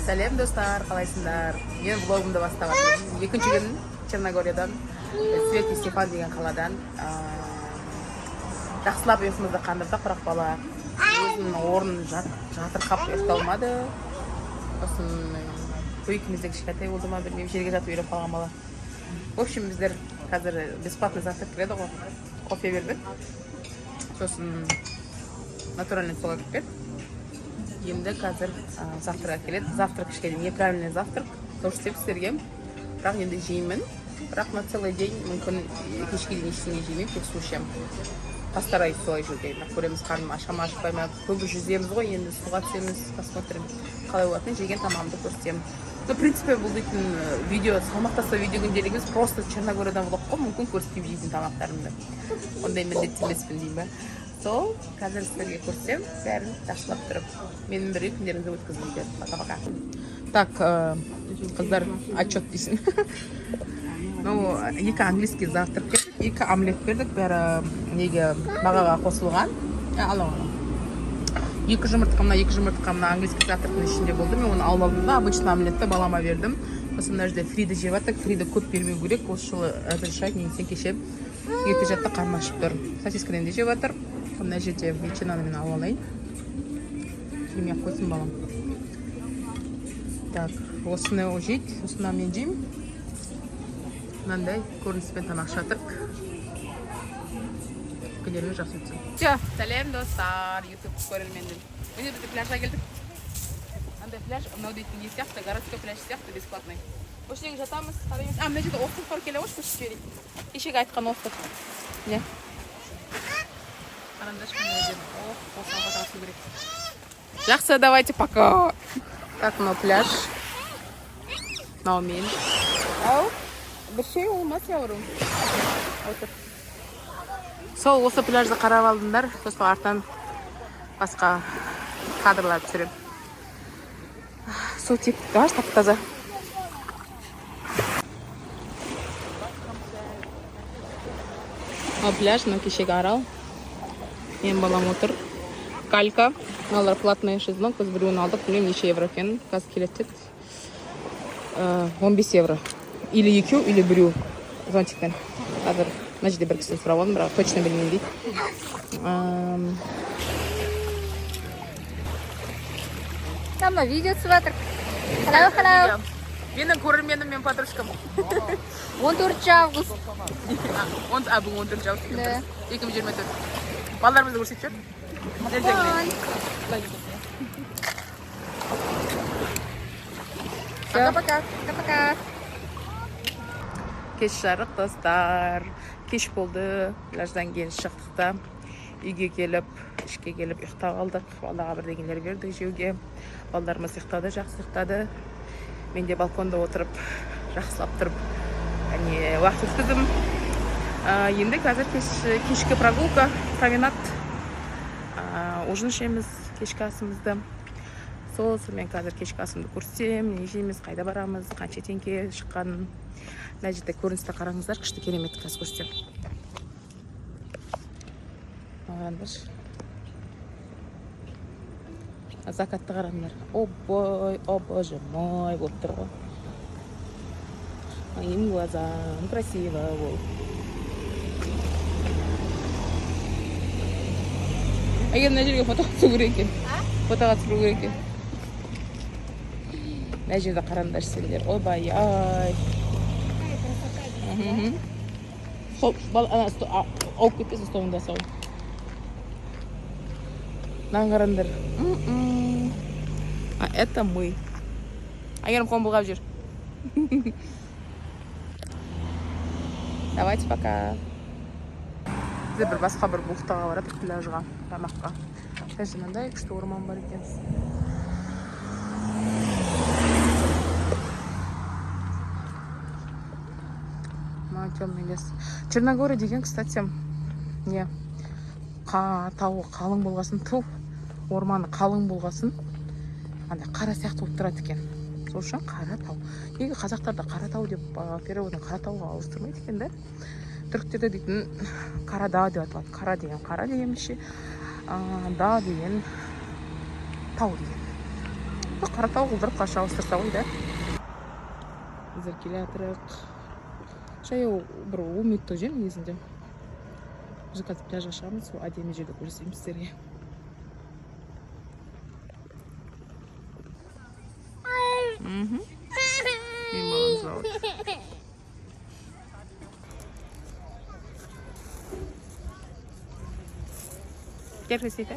Сәлем, достар, қалайсыңдар? Мен влогымды бастап жатырмын. Екінші күн Черногориядан, Свети Стефан деген қаладан. Жақсылап ұйқымызды қандырдық, бірақ бала өзінің орнын жатырқап ұйықтай алмады. Сосын койкамыз де кішкентай болды ма, білмеймін, жерге жатып үйреніп қалған бала. В общем, біздер қазір бесплатный завтрак кіреді ғой. Кофе бердік. Сосын натуральный сок әкеліп берді. Енді қазір завтрак келеді. Завтрак кішкене неправильный завтрак. Тоже істеп сіздерге. Бірақ енді жеймін. Бірақ на целый день мүмкін кешке дейін ештеңе жемеймін, тек су ішемін. Постараюсь солай жеуге. Бірақ көреміз, қарным аша ма, ашпай ма. Көбі жүземіз ғой, енді суға түсеміз, посмотрим қалай болатынын, жеген тамағымды көрсетемін. Ну, в принципе, бұл дейтін видео салмақ тастау видео күнделігі емес, просто Черногориядан влог қой, мүмкін көрсетпеймін жейтін тамақтарымды. Ондай міндетті емеспін деймін ба. Сол, қазір сіздерге көрсетемін бәрін жақсылап тұрып. Менің бірге күндеріңізді өткізіңіздер. Пока-пока. Так, қыздар, отчет дейсің. Ну, екі английский завтрак бердік, екі омлет бердік, бәрі неге бағаға қосылған. Ала, ала. Екі жұмыртқа, мына екі жұмыртқа мына английский завтрактың ішінде болды. Мен оны алып алдым да, обычный омлетті балама бердім. Сосын мына жерде фриді жеп жатырық. Фриді көп бермеу керек. Осы жылы разрешать, немесе кеше ерте жатты, қарны ашып тұр. Сосискадан де жеп жатыр. Мына жерде ветчинаны мен алып алайын. Жемей ақ қойсын балам. Так, осыны ол жейді, осыны мен жеймін. Мынандай көрініспен тамақ ішіп жатырық. Күндеріңіз жақсы өтсін. Все, сәлем, достар, YouTube көрермендер. Міне, біз пляжға келдік. Андай пляж, мынау дейтін не сияқты, городской пляж сияқты, бесплатный. Осы жерге жатамыз, қараймыз. А, мына жерде остров бар келе ғой, көрсетіп жіберейін. Кешегі айтқан остров. Не? Қараңдаршы, қандай әдемі. Ох, осыған фото түсу керек. Жақсы, давайте, пока. Так, мынау пляж. Мынау мен. Ау, bir şey olmaz yavrum. Отыр. Сол осы пляжды қарап алдыңдар, сосын артынан басқа кадрлар түсіремін. Су тек аж тап таза. Мынау пляж, мынау кешегі арал. Менің балам отыр. Калька. Мыналар платный шезлонг, біз біреуін алдық, білмеймін неше евро екенін. Қазір келеді деді. 15 евро. Или екеу, или біреу зонтикпен. Қазір мына жерде бір кісіден сұрап алдым, бірақ точно білмеймін дейді. Там мына видео түсіп жатыр. Hello, hello. Менің көрерменім, мен подружкам. 14 август. Он, а, бүгін 14 август екен, Да. дұрыс. 2024. Балаларымызды көрсетіп жібер. Вон. Пока-пока. Пока-пока. Кеш жарық, достар. Кеш болды. Пляждан кейін шықтық та үйге келіп, ішке келіп ұйықтап алдық. Балаға бірдеңелер бердік жеуге. Балаларымыз ұйықтады, жақсы ұйықтады. Мен де балконда отырып, жақсылап тұрып, не уақыт өткіздім. Енді қазір кешкі прогулка, променад, ужин ішеміз, кешкі асымызды. Сол сонымен қазір кешкі асымды көрсетемін, не жейміз, қайда барамыз, қанша теңге шыққанын. Мына жерде көріністі қараңыздар, күшті, керемет, қазір көрсетемін. Қараңдаршы. Закатты қараңдар. О бой, о боже мой, болып тұр ғой. Моим глазам красиво болып. Егер мына жерге фотоға түсу керек екен. Фотоға түсіру керек екен. Мына жерде қараңдаршы сендер. Ойбай ай. Мгм. Сол, ана, ауып кетпесін столыңда сол. Мынаны қараңдар. А это мы. Әйгерім, қолын бұлғап жүр. Давайте, пока. Бізде бір басқа бір бухтаға барадық, пляжға, тамаққа. Даже мынандай күшті орман бар екен. Мына темный лес. Черногория деген, кстати, не тауы қалың болғасын, ту орманы қалың болғасын, андай қара сияқты болып тұрады екен. Сол үшін қара тау. Неге қазақтарда қара тау деп переводын қара тауға ауыстырмайды екен да? Түріктерде дейтін карада деп аталады. Кара деген қара деген ше, да деген тау деген. Қаратау қылдырып қаша ауыстырса ғой да. Біздер келе жатырық. Жаяу бір 10 минуттық жер негізінде. Біз қазір пляжға шығамыз, сол әдемі жерді көрсетемін сіздерге. Менің балам жылап отыр. Gel Hüseyin'e.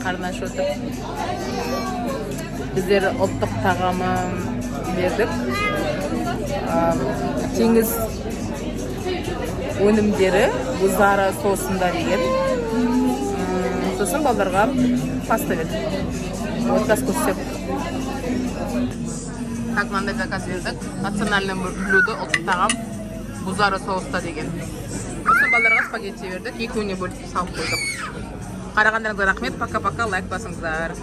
Қарны ашып отыр. Біздер ұлттық тағамы бердік. Теңіз өнімдері бузара соусында деген. Сосын балдарға паста бердік. Вот көрсетемін. Так, мынандай заказ бердік. Национальный блюдо, ұлттық тағам бузара соуста деген. Сосын балдарға спагетти бердік. Екеуіне бөліп салып қойдық. Қарағандарыңызға рахмет. Пока пока, лайк басыңыздар.